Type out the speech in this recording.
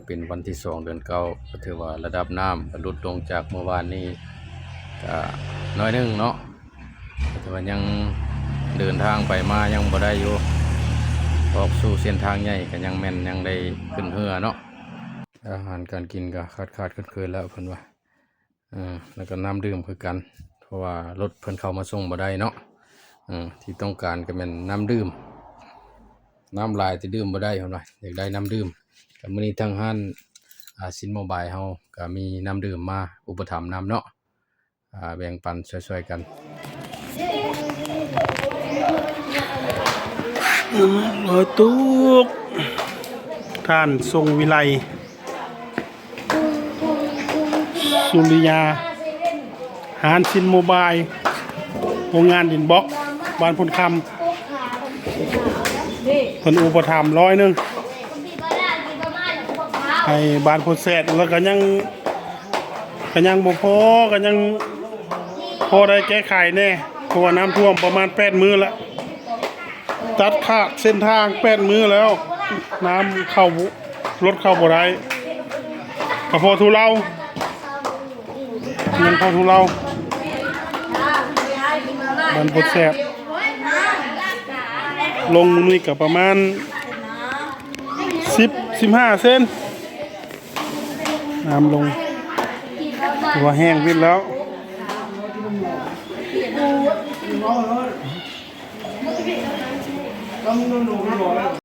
ປັນວັນທີສອງ ເດືອນເກົ້າ ກໍຖືວ່າລະດັບນ້ຳກໍຫຼຸດລົງຈາກມື້ວານນີ້ກໍໜ້ອຍໜຶ່ງເນາະ, ແຕ່ວ່າຍັງເດີນທາງໄປມາຍັງບໍ່ໄດ້ຢູ່, ອອກສູ່ເສັ້ນທາງໃຫຍ່ກໍຍັງແມ່ນຍັງໄດ້ຂຶ້ນເຮືອເນາະ. ອາຫານການກິນກໍຂາດໆເຂີນໆແລ້ວເພິ່ນວ່າ. ເອີ ແລ້ວກໍນ້ຳດື່ມຄືກັນ ເພາະວ່າລົດເພິ່ນເຂົ້າມາສົ່ງບໍ່ໄດ້ເນາະ. ເອີ ທີ່ຕ້ອງການກໍແມ່ນນ້ຳດື່ມ, ນ້ຳຫຼາຍແຕ່ດື່ມບໍ່ໄດ້ເພິ່ນວ່າ ຢາກໄດ້ນ້ຳດື່ມ. ກໍມື້ນີ້ທາງຮ້ານ ອາ ຊິນໂມບາຍເຮົາກໍມີນ້ຳດື່ມມາອຸປະຖຳນຳເນາະ, ອາ ແບ່ງປັນຊ່ວຍໆກັນ. ເອີ ໂດຍ ທຸກທ່ານ ຊົງວິໄລ ສຸລິຍາ ຮ້ານຊິນໂມບາຍ ໂຮງງານດິນບລັອກ ບ້ານໂພນຄຳ ເພິ່ນອຸປະຖຳຮ້ອຍໜຶ່ງ ໃຫ້ບ້ານໂພນແຊດ, ແລ້ວກໍຍັງ ກໍຍັງບໍ່ພໍ ກໍຍັງພໍໄດ້ແກ້ໄຂແດ່ ເພາະວ່ານ້ຳຖ້ວມປະມານແປດມື້ລະ. ຕັດຂາດເສັ້ນທາງແປດມື້ແລ້ວ, ນ້ຳເຂົ້າ ລົດເຂົ້າບໍ່ໄດ້, ກໍພໍທຸເລົາ ຍັງພໍທຸເລົາ. ມັນບໍ່ແຊບ, ລົງມື້ນີ້ກໍປະມານສິບ ສິບຫ້າເຊັນ ນ້ຳລົງ, ຖືວ່າແຫ້ງວິດແລ້ວ.